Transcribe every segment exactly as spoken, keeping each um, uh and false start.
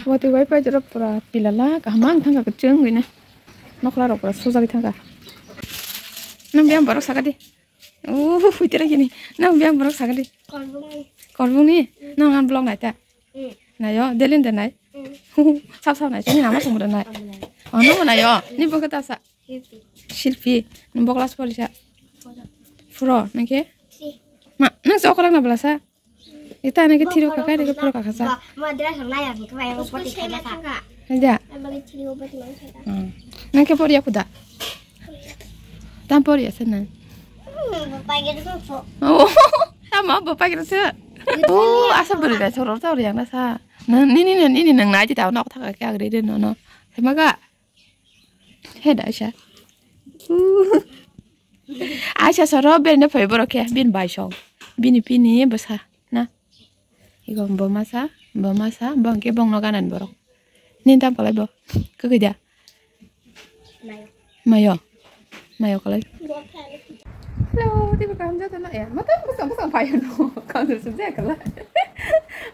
Watwi bai pai jora pura pilala kaham ang thangka kwchwng wngwi na. Nokla rok pura sojagwi thangka. Nang biyang borok saka di. Oh, huitera kini. Nang biyang borok saka di. Korbungni. Korbungni? Nang ang vlog nai ta? Hmm. Nayo, delin de nai. Hmm. Sap sap nai, sini nama sumur nai. Korbung nai. Oh, nang nayo. Ni bokhe ta sa. Silpi. Silpi. Nang bo class porisa. Pura. Pura, nang khe? Si. Ma, nang sa okolak na bwla sa? Ita ani ke thiro kakai, ani ke phoro kakasa. Madra sangnai ang kaya ko poti kaya ka. Aja. Ang bagi thiro poti mang kaya. Hmm. Nang ke pori aku da? Tam pori asa na. Hmm, bapak gitu tuh. Oh, sama bapak gitu sih. Oh, asa beri dai soror soror yang nasa. Nang nini nini nang naji tahu nak thaka kaya gede deh nono. Sama ga? He da aisa. Aisa soro bini phai borok khe bini bai song. Bini pini bwsa na. Iko bo masa, bo masa, bo hwnkhe bongno ganan borok. Nin tam kalai bo. Kwkwi da. Mayo. Mayo. Mayo kalai. Hello, tei bo kaham jatano. Eh, mata bwsang bwsang phaio no. Kanjur sung jaya kala.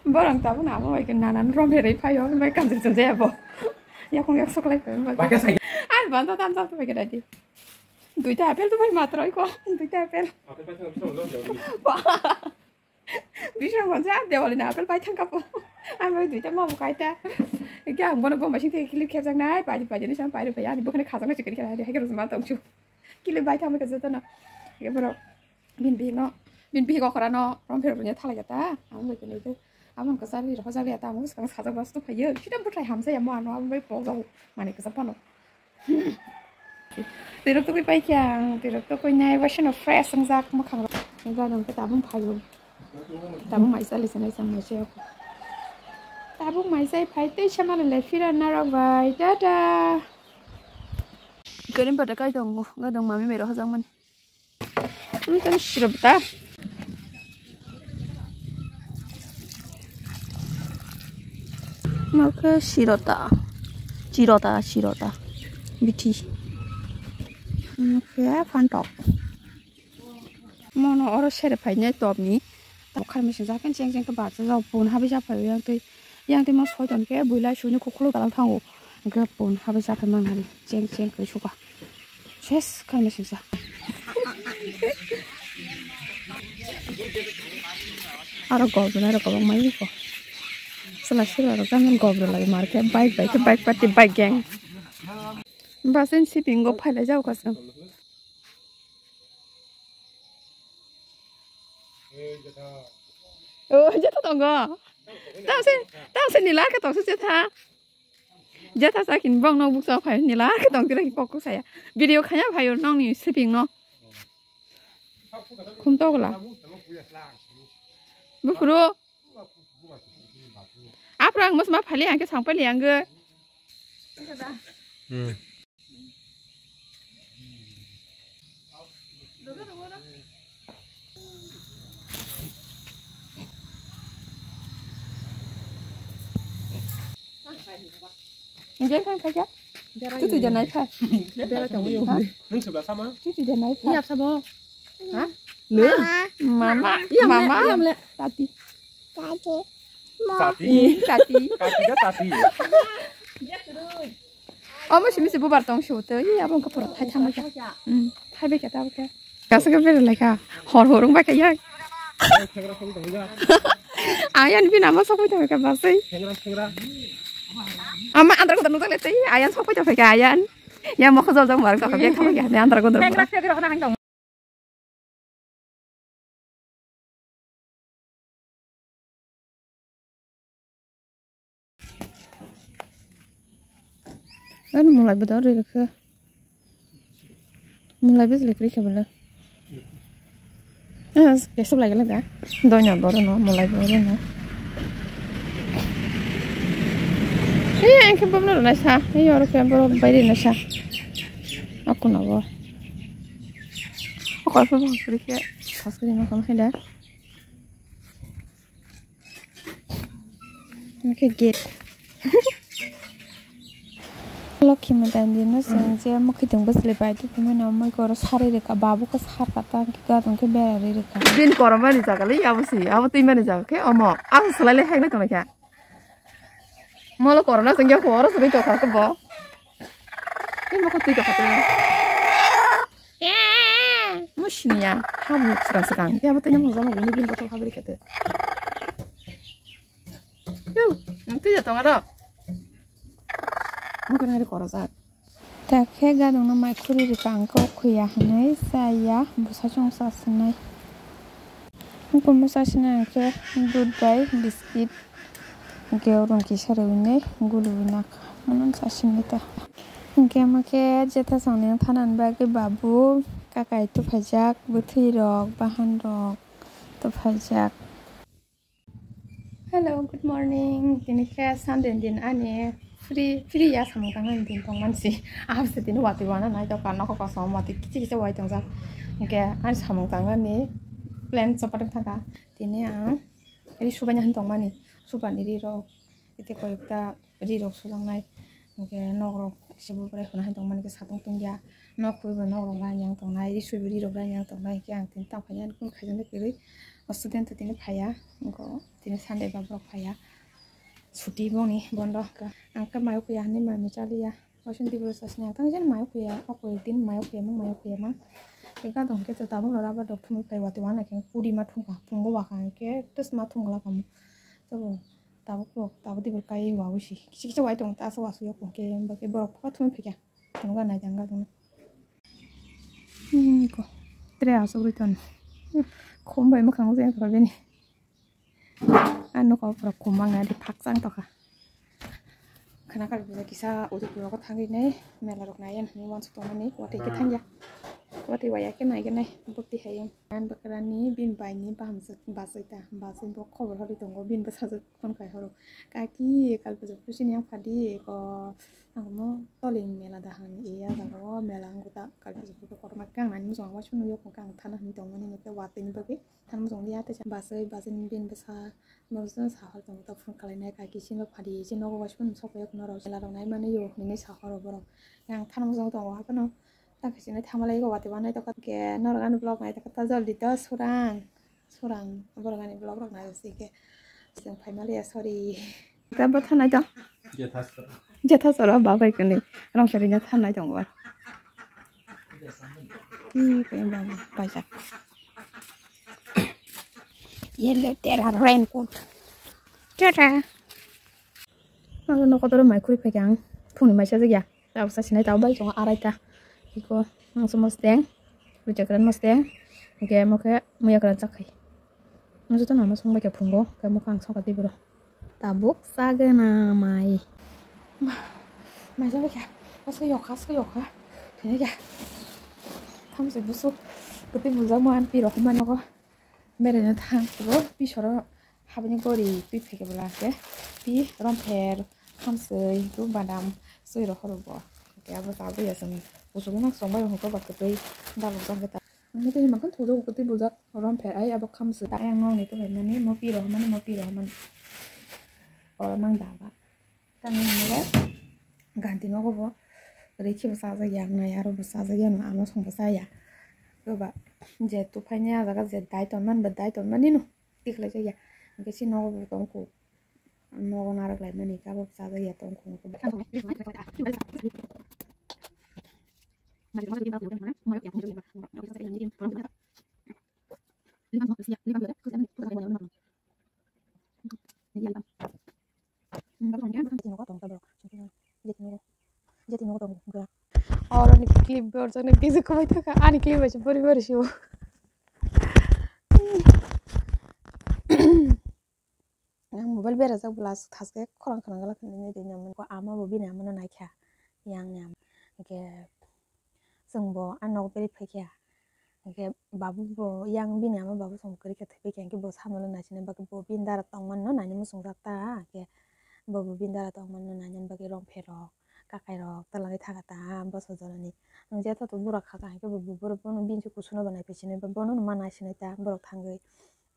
Borang tabuk na amo bai khe nanan rom berei phaio, bai kanjur sung jaya bo. Yakung yak soklai phaio. Bai khe sai. Ar banda tam tam bai khe dai di. Duita apple to bai matro iko. Duita apple. Apple bai thang bwsang lo. Bising gonja Dewali na apple pai thang kapo. Ang bai duita ma bukai ta. Kya ang bono gomba sing thik clip khep jak nai pai pai ni sam pai pai ani bukhane khajak nai chikri kya hai ke rosma tong chu. Clip bai thang ka jata na. Ke bro. Bin bi no. Bin bi go khora no. Rom pher nya thala jata. Ang bai kene tu. Amon ka sari ro jali ata mo skang sajak bas to phayo. Sidam buthai hamsa ya mo ano ang bai pok jau. Mane ka sapano. Tirok tokoi pai khe ang, tirok tokoi nai, waisa no fresh wngjak mwkhang rok. Gadang khe tabung phaio. Tabung mai chali sanai sang mai se. Tabung mai chai phai tei sama le le phira narok bai. Tata. Kerim pata kai tongo, gadang mami mai rok hajak mani. Ini kan sirop ta. Maka sirota. Sirota, sirota. Bithi. Maka fantok. Mono oro sere phainai topni. Tamo kharmai swngjak khe cheng cheng khe bacha jao pun habai japhaio yang twi. Yang twi mo soiton khe builai suini khukluk dalang thango. Hwnkhe pun habai japhai mangnani cheng cheng khe suka. Ses khaina sisa. Aro gobra aro gobang mai ko. Sela sela aro gamin gobra lai mar khe bike bai khe bike party bike gang. Basen sipingo phailai jao kasam. Oh, jeta tongo. Tang se, tang se nila ke tong se jeta. Jeta sakin bong nok buksa phai nila ke tong tira ki pokok saya. Video khaya phai nong ni siping no. Khum to gla. Bufuru. Aprang mas ma phali angke sangpali angge. Hmm. Enjoy khan khaja? Tutu janai kha. Bera tong yo. Ha? Nung sebla sama? Tutu janai kha. Iya sabo. Ha? Mama. Iya, mama. Iya, mama. Tati. Tati. Tati. Tati. Tati ka tati. Omo simi se bubar tong shu te. Iya, abang kapura thai thang ka. Hmm, thai be ka ta ka. Kasa ka bera lai ka. Hor hor ung ba ka ya. Ayan bin ama sok bai thang ka basai. Ama andar ko ta nung ta le te. Ayan sok bai thang ka ayan. Ya mo ko jol jol mar ka ka. Andar ko ta. Ani mulai bo dor rikha. Mulai bo rikha bela. Ah, kesu lagi lega. Donya boro no, mulai boro no. Eh, engke boro no nasa. Eh, oro ke boro bairi nasa. Aku na bo. Okor pun kiri ke, pas kiri makan kena. Oke, gate. Lokhi madandi no seng je mokhi tong bosle bai tu pemai no moi koro sari reka babu ko sar kata ki gadong ke bera re reka. Din koromani jaga le abo si, abo twi mani jaga ke omo. Abo selai le hek le tong kha. Molo corona sengya ko oro suri to kha bo. Tei mokho twi to kha. Mo siniya, ha mo sira sira. Ya bo tanya mo jama gini bin botol habri kete. Yo, twi to ngaro. Mo kana ri korojak. Ta khe gadongno mai khuri rikha, ang khe o khuya hwnwi chaya, bwsa chwng chasinai. Hwnkhe bwsa sinai ang khe dudh bai biskit, hwnkhe o rungki sarwi hwnwi guluwi nakha, hwnwi chasinai ta. Hwnkhe omo khe jetha chwngni thanani bagwi babu, kakai tuphaijak, bwthwirok, bahanrok tuphaijak. Hello, good morning. Tini khe Sunday din ani free, free ya samung tang ani din tong mansi. Aham se tini watwi wana nai to karno ko kosom watwi kichi kichi wai tong jak. Hwnkhe ani samung tang ani plan chopatwk thangkha. Tini ang ri subaina hin tong mani. Subani ri rok. Ite koyekta ri rok sujaknai. Hwnkhe nok rok kisa bo bwrai hwnna hai tongmani khe satung tungya. Nok khwi bo nok rok rai yang tongnai, ri swi bo ri rok rai yang tongnai. Hwnkhe ang tini tang phai nani kunu khaijak nai kwrwi. O student to tini phaiya. Hwnkhe tini Sunday ba borok phaiya. Chuti boni bondo. Ang khe mayo khuya hinwi mami chaliya. Waising tibura sasini ang tang jani mayo khuya. O koi din mayo khuya mang, mayo khuya mang. Hwnkhe gadong hwnkhe tabuk no rubber rok thumwi phai watwi wana khe kudi ma thumkha. Phungo wakha hwnkhe twsma thumgwlak kamo. Tabuk. Tabuk tabuk tibur kai wawi si. Kisa kisa wai tong ta asa wasu yok ke ba ke borok pha thum phika. Tong ga nai jang ga tong. Hmm ko. Tre asuk ri ton. Khum bai mukhang jeng to bini. Ano ko borok khum mang na di phak chang to kha. Khana kal bisa kisa udik borok thang ri nai mela rok nai yan hini wan su tong mani wate ke thang ya. Wate waya ke nai ke nai bukti hayung. An bakrani bin bai ni baham se basai ta. Basai bo khobor hori tongo bin bwsajwk. Phone khai horo. Kaki, kal puja pusi ni ang phadi ko. Ang mo toling mela da han e ya da ro mela ang ta kal puja pusi kotorma kang nani mujung wa sunu yok kang thana hin tong mani ke watwi ni bagwi. Thana mujung ya te basai basai ni bin bwsa. Mujung sa hor tong ta phone khalai nai kaki sino phadi sino wa sunu sok yok noro mela rok nai mani yo hini sa horo borok. Yang thana mujung tong wa kono. Ta kisi nai thamalai ko watwi wa nai to ke noro ani vlog nai ta joldi to surang. Surang borok ani vlog rok nai se ke. Seng phai maliya sorry. Ka bo thanai to. Jetha soro. Jetha soro ba bai kani. Rong sari na thanai tong ba. Ki ko ba ba ja. Yellow tera raincoat. Tata. Ang no kotoro mai khuri phai kang. Phungni mai sa jagya. Tabuk sa sinai tabuk bai tongo araita. Iko mangso mosteng, bujakran mosteng, hingke mokhe muyakran chakhai. Mangso to nama song bai khe phungo, khe mokhe ang songkha tei boro. Tabuk sagena mai. Mai jabai kha, aske yokha, aske yokha. Thene kha. Thamse busu, kete buljak mo an pi rok mani ko. Beraina thang phuru pisoro habani gori twi phaikhe bwla khe pi rompher khamsoi tu badam soi rok horo bo khe abo tabuk ya chwng kuchukma chwng bai hwnkhe ba kwtwi dalok jak khe ta. Ang tei hima khe thujak kwtwi buljak rompher ai abo khamsoi ta ayang nokni tubui mani mo pi rok mani mo pi rok mani oro mang da ba. Tamni hwnba ganti nogo bo rikhe bo chajak ya, wngnai aro bo chajak ya, ano song bo chaya. Boba je tuphaini ah jaga je dai tonmani bo dai tonmani no tikhlai jak ya. Hwnkhe se nogo bo tongkho, nogo narwk laimani khe abo bo chajak ya tongkho. Oro ni clip borjak nai kisa kwbai thaka ani clip bai se bori bori se o. Ang mobile berajak bwla aswk thaske khorang khorang gala khe nini twi nang mani. Ko ama bo bini ama no naikha, yang ni ama. Hwnkhe chwng bo a nogo berwi phaikha. Hwnkhe babu bo yang bini ama babu chwng kwrwi khe thwibaikha, hwnkhe bo samano naisinai bagwi bo bini dara tongmani no naina muchungjak ta. Hwnkhe bo bo bini dara tongmani no nainani bagwi rompherok, kakairok twlangwi thangkha ta bosor jorani. Ang jeta to burak kha kaham khe bo, bo, borok bono bini kusuno bo naipaisinai, bono ma naisinai ta borok thangwi.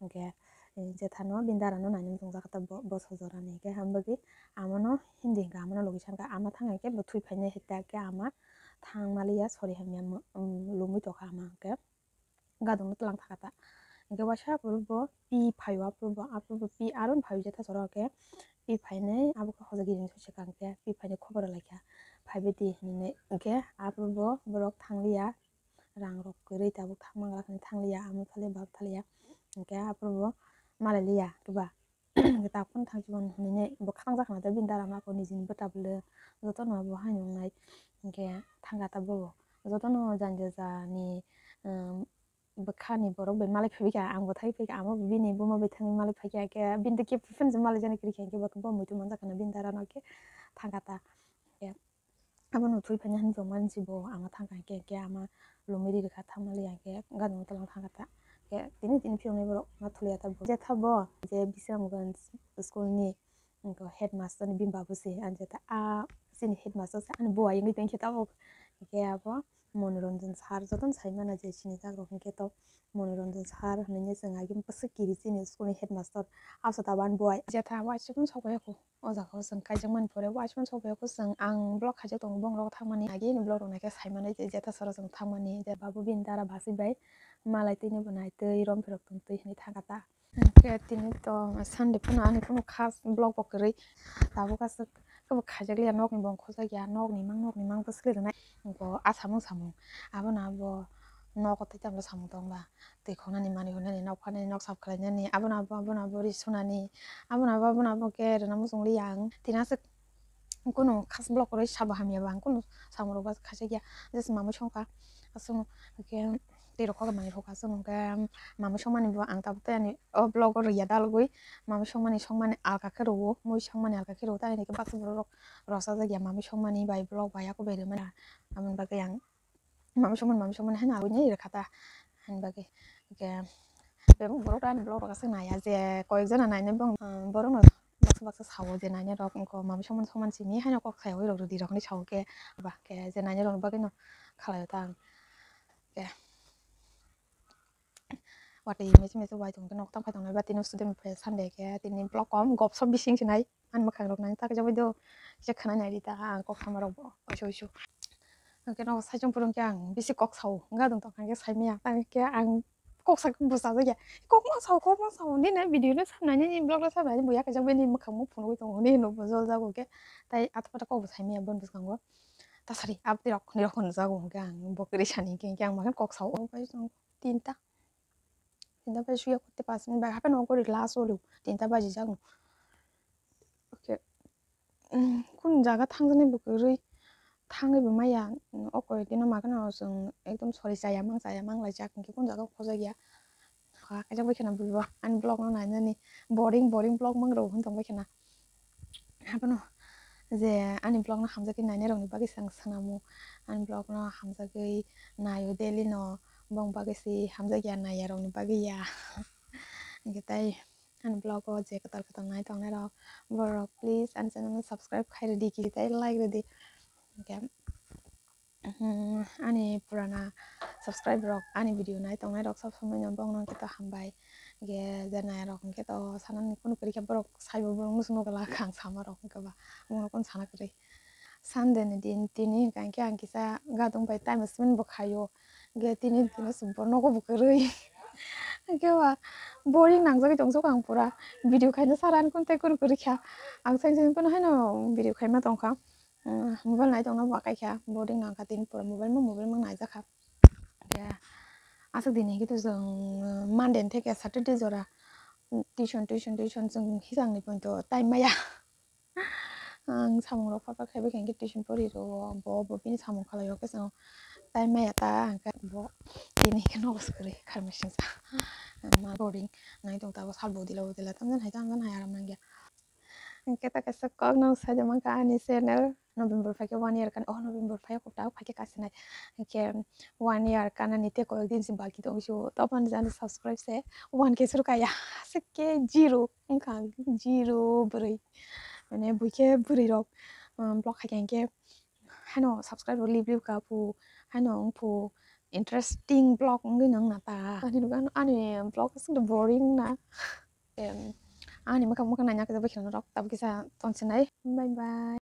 Hwnkhe, eh, jethano bini darano naina muchungjak kha ta bo-, bosor jorani. Hwnkhe, hambagwi amano hindi hwnkha, amano logi sankha, ama thang hwnkhe bo thwi phainai hai ta, hwnkhe ama thang maliya, sori hamya mo-, um, lumui tongkha ama hwnkhe. Gadongno twlang thangkha ta. Hwnkhe waisa aphuru bo pi phaio, aphuru bo, aphuru bo pi aro phaio jeta soro hwnkhe pi phainai abo khe hoja giring soi swkang khe pi phainai khobor lai kha. Phaibai di hinwi hwnkhe aphuru bo borok thangliya, rang rok kwrwi tabuk thangma glak hinwi thangliya, amo thaliya, bab thaliya, hwnkhe aphuru bo malai liya khe ba. Hwnkhe tabuk phano thang chibon hinwi bo khatang jakha na tei bini dara ma kok nijini bwta bwlwi jotono bo haino wngnai. Hwnkhe thangkha ta bo jotono jani jani, um, bwkhani borok bai malai phaibai kha, ang bo thai phai kha, amo bini buma bai thangwi malai phai kha, hwnkhe bini tei kebo phano se malai jani kwrwi kha, hwnkhe bo muitu manjak khana bini dara no khe thangkha ta. Hwnkhe abono thwi phaina hinwi tongmani se bo ama thangkha, hwnkhe, hwnkhe ama lomwi ri rwkha, thangmali hwnkhe gadang tolang thangkha ta. Hwnkhe tini tini phiyoknai borok ma thuliya ta bo. Jetha bo je Bisramganj school ni wngkha headmaster ni bini babu se, ani jeta a chini headmaster se ani bwai wngwi tongkhe tabuk. Hwnkhe abo Monoranjan sir jotono sai mano je sinijak rok hwnkhe to Monoranjan sir hinwi chwng agini bwswk kiri chini school ni headmaster, absa tabuk ani bwai. Jetha waisukno sokphaikha o jaga o chwng kaijakmani pore waisukno sokphaikha chwng, ang vlog khaijak tongo, bong rok thangmani agi ni vlog rok naikhe sai mano je jetha sora chwng thangmani je babu bini dara basi bai malai twi ni bo nai twi rom phirok tong twi hinwi thangkha ta. Hwnkhe tini to Sunday phano ani kunu khas vlog bo kwrwi. Tabuk aswk kebo khaijak liya, nokni bong khojak ya, nokni mang, nokni mang bwswk rinai. Bo a samung samung. Abono abo nogo tei tabla samung tong ba. Twi khonani, manwi hwnani, nok phanani, nok sap khlainani, abono abo, abono abo ri sunani, abono abo, abono abo khe rwna muchung liya ang. Tini aswk kunu khas vlog kwrwi sabo hamya ba ang kunu samung rok ba khaijak ya. Just mamwi songkha. Aswk khe twi rok kok manwi rok aswk hwnkhe mamwi songmani bo ang tabuk tei ani o vlog o rwya dalogwi mamwi songmani songmani alka khe rwo, mui songmani alka khe rwo, tamoni hwnkhe baksa borok rok rwchajak ya mamwi songmani bai vlog bai abo bai rwmani. Aboni bagwi ang mamwi songmani mamwi songmani haino aboni rwkha ta, aboni bagwi hwnkhe bebak borok rok ani vlog rok aswk naiya je koyek jona nainai bong, ah, borokno baksa baksa sao je nainai rok wngkha mamwi songmani songmani simi haino kok sayawi rok rwdi rok hinwi sao khe ba khe je nainai rokni bagwino khlaio ta ang khe. Watwi mese mese wai tongkhe nok tang phai tongnai ba tini student bai phai Sunday khe tini vlog kom gop sop bising sinai ani mwkhang rok nang tak jabaido kisa khwnai naidi ta ang kok sama rok bo oisu oisu. Hwnkhe nok saichung phuru hwnkhe ang bisi kok sao wngkha dong tongkha hwnkhe saimaya tang khe ang kok sak bwsa jakya kok ma sao kok ma sao nini video no samnai nini vlog no samnai bo yakjak bai nini mwkhang bo phunugwi tongo nini no bo jol jago khe tai ato pato kok bo saimaya boni bwskango tasari aboni rok nini rok hwnjago hwnkhe ang bo kwrwi sani hwnkhe ang makhe kok sao tinta. Tinta bai suya korte pas minute bai hapheno gori last olo tinta baji jago. Okay. Kun jaga thangjaknai bo kwrwi thangwi bo maya o koi dino magana o chwng ekdom sori chaya mang chaya mang lai jak hinkhe kun jaga o khojakya. Ha kaisa bai kheno ani vlog no nainani boring boring vlog mang rw hwn tong bai kheno. Abono je ani vlog no hamjakhe nainai rokni bagwi se ang swnamo, ani vlog no hamjakgwi naio daily no, bong bagwi se hamjakya naiya rokni bagwi ya. Hwnkhe tai ani vlog o je kwtal kwtal nai tongnai rok borok please ani channel no subscribe khai rwdi kiri tai like rwdi. Hwnkhe Hmm, ani purana subscriber rok ani video nai tongnai rok sob somoi no bongno khe to hambai. Hwnkhe je nai rok hwnkhe to sanani kunu kwrwi khe borok saibo borok nusu nukla kha ang sama rok hwnkhe ba bongno kunu sana kwrwi. Sunday ni din tini hwnkha hwnkhe ang kisa gadung bai time spend bo khaio. Hwnkhe tini tini bo nogo bo kwrwi. Hwnkhe ba boring nangjagwi tongsuka ang pura video khaina sara ani kunu tei kunu kwrwi kha. Ang seng seng phano haino video khaima tongkha. Mobile nai tongna bo akai kha boring nang kha tini pura mobile ma mobile ma naijak kha. Aswk din hwnkhe to chwng Monday theke Saturday jora tuition tuition tuition chwng hisang ni poito time maya. Ang samung rok phar phar khaibai kha hwnkhe tuition pori rwo bo bo bini samung khalai o khe chwng time maya ta hwnkhe bo tini hwnkhe nogo se kwrwi kharmai singsa. Ma boring nai tong ta bo sal bodila bodila tamjani hai tamjani hai aram nangya. Hwnkhe ta kaisa kok no sai de mankha ani channel November phaikhe one year kan, oh November phai kok ta phaikhe kasinai. Hwnkhe one year kanani tei koyek din se baki tong sio. Toboni jani subscribe se one K suru kaya. Aswk khe zero wngkha zero bwrwi. Mane buikhe bwrwi rok, um, vlog khaikhe hwnkhe haino subscribe rok lip lip kha phu haino wng phu interesting vlog wngwi nang na ta. Ani vlog aswk boring na. Em, ani mwkhang mwkhang naina khe bai kheno rok tabuk kisa tonsinai. Bye bye.